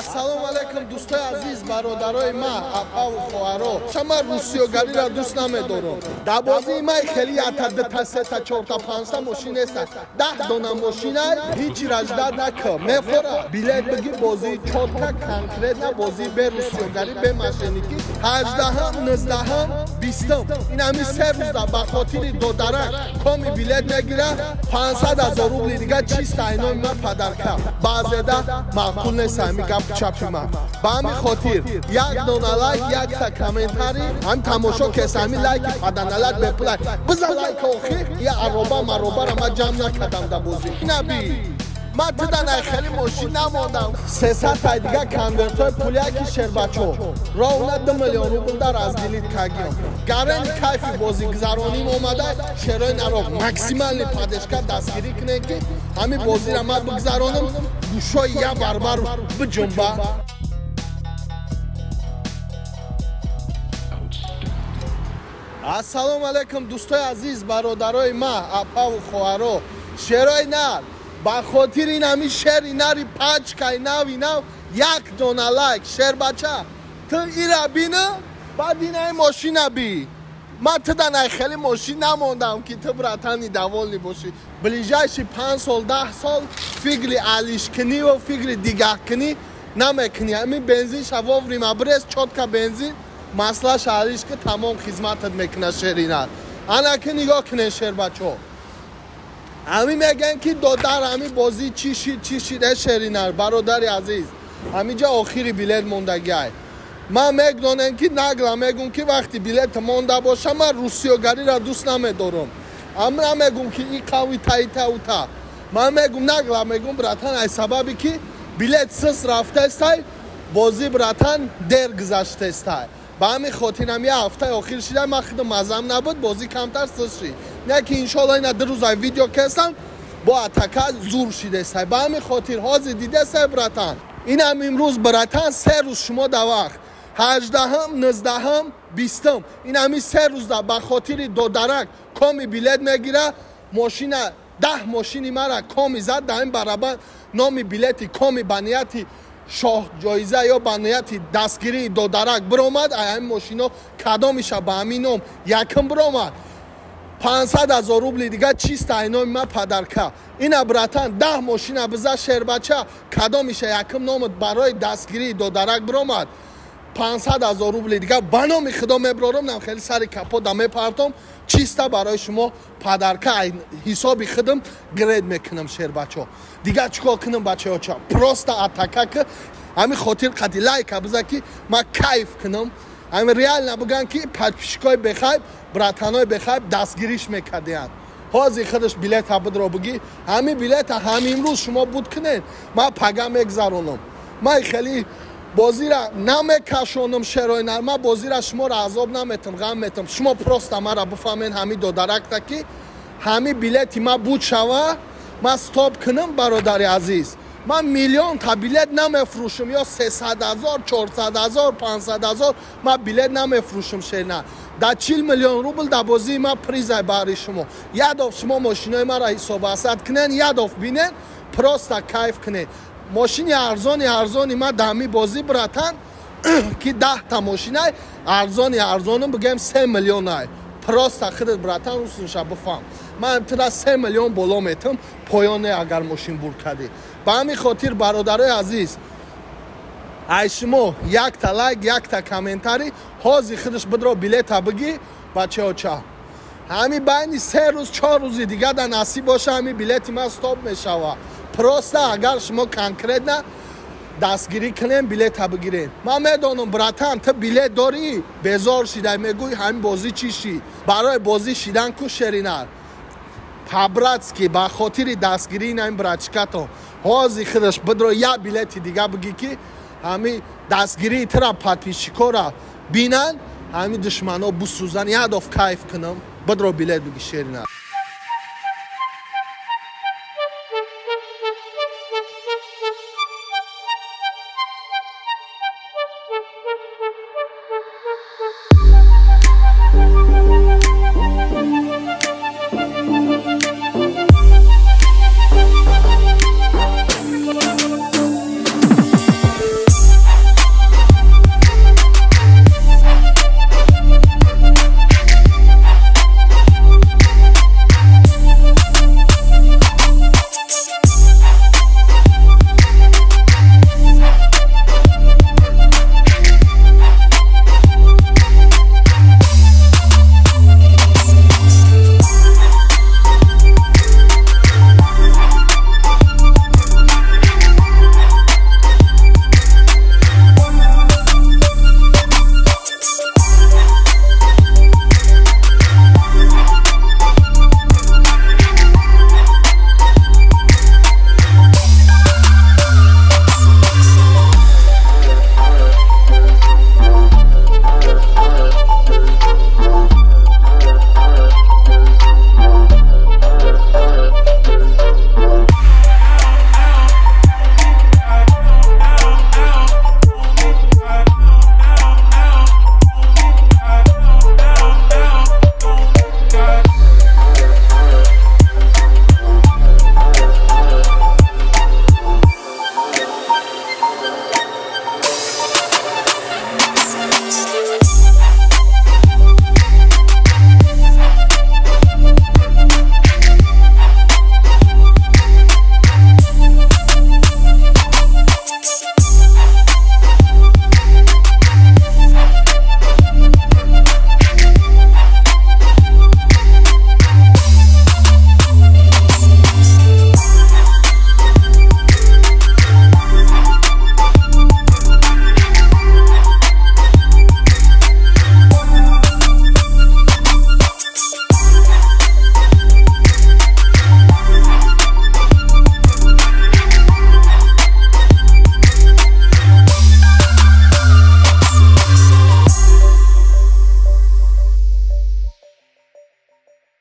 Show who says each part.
Speaker 1: Ассалому алайкум дӯстои азиз, бародарои ма, апаву хоҳаро. Шама русиёгариро дӯст намедорам. Дар бозии май хеле ята дута, сета, чорта, панҷта мошин неста. 10 дона мошинай, ҳеҷ ражда нака. Мефора билет биги, бозии чётко, конкретно бозии бе русиёгарӣ, бе мошенникӣ. 18-м, 19-м, 20-м. Ин ҳамин се рӯза ба хотири додарак коми билет мегира 500 000 рубли дига чиста айноми ман подарка. Баъзеда маъқул нест ҳамин гап чапи ман. Ба ҳамин хотир як дона лайк, якта комментарий, ҳам тамошо кес ҳамин лайки паданалак бепулай. Биза лайк охир, я ароба маробара ман ҷамъ накардам дар бозӣ. Наби ман тиданай хеле мошин намондам. 300 тай дига конвертҳои пулияки шербачо. Ровно 2 миллион рубл дар разделить кагиён. Гарени кайфи бозигузароним омада, шерои нароб максимальный поддержка дастгирӣ кунем ки ҳамин бозиро ман бигузаронам, гӯшои я барбар биҷунба. Ассалому алайкум дӯстои азиз, бародарои ма, апаву хоҳаро. Шерои нар ба хотири ин ҳамин шери нари пачкаи нави нав як дона лайк. Шербача, ту ира бина, баъд инаи мошина би. Ман тиданай хеле мошин намондам ки ту братани довольный бошӣ. Ближайший 5 сол, 10 сол фикри алишкунӣ ва фикри дигаҳкунӣ намекунӣ. Ҳамин бензинша воврима брез, чётко бензин маслаша алиш ки тамом хизматат мекуна шеринар. Ана ки нигоҳ кунед шербачо. Ҳамин мегӯянд ки додар ҳамин бозӣ чӣ шид, чӣ шид, э шеринар, бародари азиз. Ҳаминҷа охири билет мондагиай. Ман мегдонем ки нагла мегӯм ки вақти билет монда боша, ман русиёгариро дӯст намедорам. Ам намегӯм ки и қави таита ута. Ман мегӯм нагла мегӯм братан, ай сабаби ки билет сис рафтестай, бозӣ братан дер гузаштестай. Ба ҳамин хотирам я ҳафтаи охир шида, ман худам мазам набуд, бозӣ камтар сис шид. Не ки иншоалло ина ду рӯзай видео кестам, бо атака зур шидестай. Ба ҳамин хотир ҳозир дидестай братан. Инам имрӯз братан се рӯз шумо да вақт. 18-м, 19-м, 20-м. Ин ҳамин се рӯзда ба хотири додарак коми билет мегира, мошина 10 мошини мара коми зад, дар ин барабан номи билети коми ба нияти шоҳ ҷоиза ё ба нияти дастгирии додарак биромад. Ай ҳамин мошино кадомиша ба ҳамин ном якм биромад. 500 000 рубли дига чиста айноми ман подарка. Ина братан 10 мошина биза шербача, кадомиша якм номат барои дастгирии додарак биромад. 500 000 рубли дига ба номи худо меброрам, нам хеле сари капода мепартом, чиста барои шумо подарка ҳисоби худам гред мекунам шербачо. Дига чикор кунам бачаёча? Просто атака ки ҳамин хотир қади лайка биза ки ман кайф кунам. Ҳамин реально бигӯям ки подписчикои бехайб, братанои бехайб дастгириш мекардиянд. Ҳозир худаш билета бидро бигӣ, ҳамин билета ҳам имрӯз шумо буд кунед, ман пага мегзаронам. Ман хеле бозира намекашонам шерои нар, ман бозира шуморо азоб наметам, ғам метам. Шумо просто мара бифаҳмед ҳамин додаракта ки ҳамин билети ман буд шава, ман стоп кунам бародари азиз. Ман миллион та билет намефурӯшам, ё 300 000, 400 000, 500 000 ман билет намефурӯшам шерна. Дар 40 миллион рубл дар бозии ман призай бари шумо. Ядов шумо мошинои маро ҳисоб асад кунед, ядов бинед, просто кайф кунед. Мошини арзони арзони ман дар ҳамин бозӣ братан ки 10 та мошинай арзони арзонам бигӯем 3 миллионай. Просто худат братан усунша бифаҳм. Ман тира 3 миллион боло метам, поёне агар мошин бур кардӣ. Ба ҳамин хотир бародарои азиз, ай шумо якта лайк, якта комментарий, ҳозир худаш бидро билета бигӣ бачаоча. Ҳамин байни 3 рӯз, 4 рӯзи дига дар насиб боша ҳамин билети ман стоп мешава. Просто агар шумо конкретно дастгирӣ кунем, билета бигирем. Ман медонам братан, ту билет дорӣ, безор шидай, мегӯй ҳамин бозӣ чӣ шид. Барои бозӣ шидан ку шеринар. По-братски ба хотири дастгирии ин братчикатон ҳозир худаш бидро як билети дига бигӣ ки ҳамин дастгирии тура подписчикора бинанд, ҳамин душмано бисӯзанд, ядов кайф кунам. Бидро билет бигӣ шеринар.